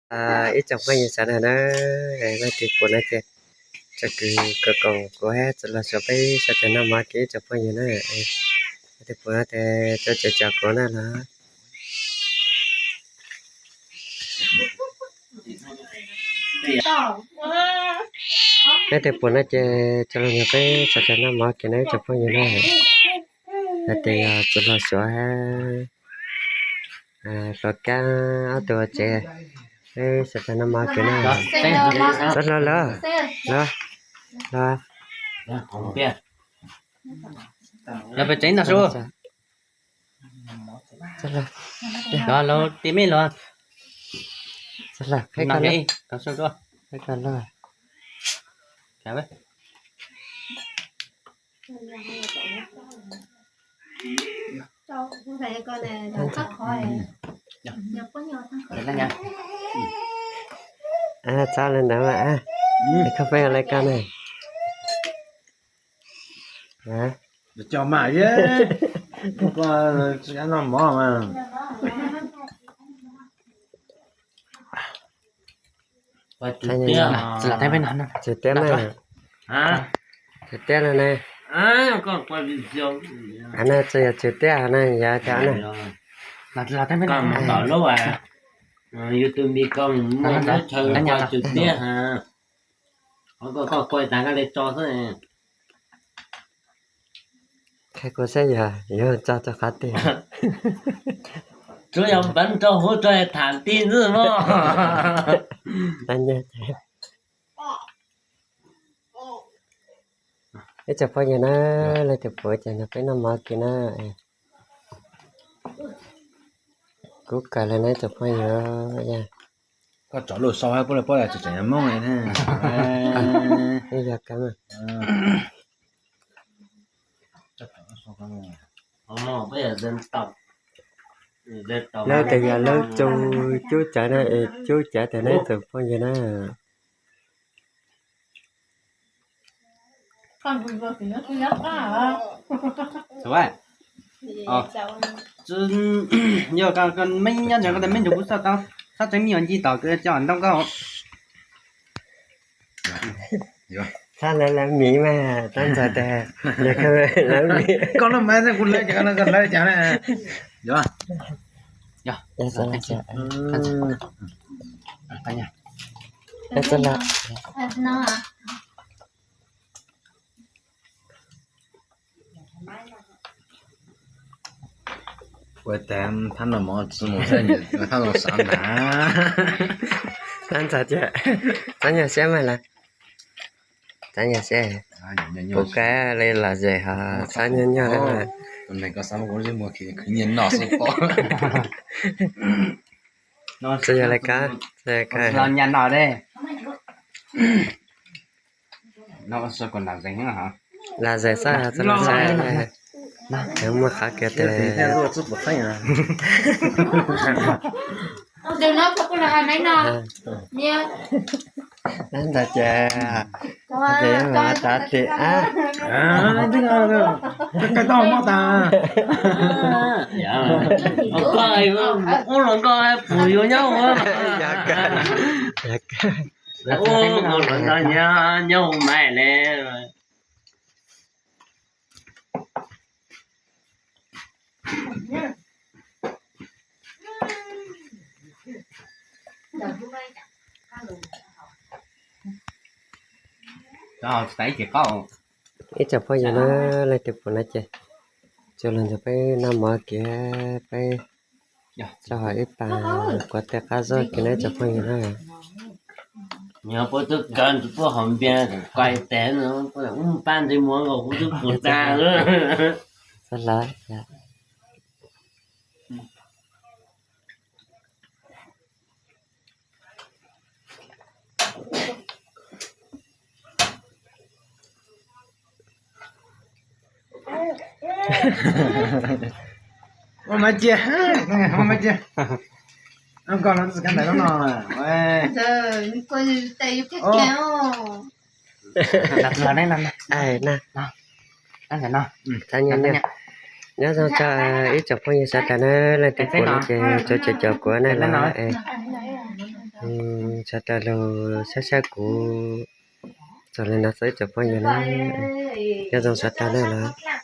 Ib tsoom phooj ywg sawv daws na, leej twg pum no ces txog kws koom kuv hab txhua leej txhua tus peb sawv daws noj mov kev ib tsoom phooj ywg na. Leej twg pum no ces tso caum kuv na los. Leej twg pum no ces txhua leej txhua tus peb sawv daws noj mov kev na ib tsoom phooj ywg na. Hais tias yog txhua leej suav hab hluas Kab ob tug ua tsev, peb sawv daws noj mov kev na. Txhob hlo los, los, los. Los pem tsev no su. Los, los, tim mej los. Qheb koj lub. Txhob li ntawd mas, koj peb ua li koj na. Cov mas ye, koj noj mov mas. Tsw tiab na, tsw tiab no ne. No tsis yog tsw tiab na, yog cov na. Koj mus tom lub YouTube npi koj muaj lub chaw koj tsw tiab ha. Koj koj kuaj tas koj li tso xwb. Qhia kuv saib yog yuav tso rau qhov twg. Tsuav yog npeev rau huv rau tham ti xwb mog. Ib tsoom phooj ywg na, leej twg pum ces nrog peb noj mov kev na. Kuv kawg li na ib tsoom phooj ywg. Koj tso lub sau hab puab le puab tseem tseem Moob ne. Yog kawg. Lawv tes yog lawv tso cub cawv na, cub cawv tas na ib tsoom phooj ywg na. Yog, meb nyob ntawd koj tes meb nrug kuv txhob tseeb me nyuam nci tom kws cov ntoo koj. Txhob lawv lawv miv mas, txhob ntxhais tes, yog koj lawv miv. Koj lub mas kuv lawv ces koj lawv cas na. Yog. Ua tas thab no mov tsi mus, thab no sav ntas. Txhob ntxhais tias, txhob nyuaj siab mas lawm. Txhob nyuaj siab. Kuv kawg li los zem hos txhob nyuaj nyuaj. Tus neeg koj xav muab kuv lub muag khwv nyiaj noj xwb pob. Tsis yog li koj, tsis yog li koj. Los nyas no de. No sawv kom lam zeeg, lam zeeg xwb, txhob lam zeeg. Muaj qhov kiag tes. Ntawd ces, ces mas tav tim ab. Koj tau muab tas. Ub los nkoj pum yuav nyob ua. Ub los nkoj nyob nyob ua mais le. Ib tsoom phooj ywg na, leej twg pum no ces tsuas los nrog peb noj mov kev, peb tso hauv ib pas quav tej qab zog kev na ib tsoom phooj ywg na. Yog puab twb kaw puab hauv npias kais tes no, ub pab ntsej muag nkaus kuv twb pum tas lawm. Ua mas cia, ua mas cia. Koj no tsis kav ntawm no no. Nyob zoo txog ib tsoom phooj ywg sawv daws na, leej twg pum no ces tso caum kuv na los. Sawv daws los saib saib kuv txog li no xwb tsoom phooj ywg na. Nyob zoo sawv daws na los.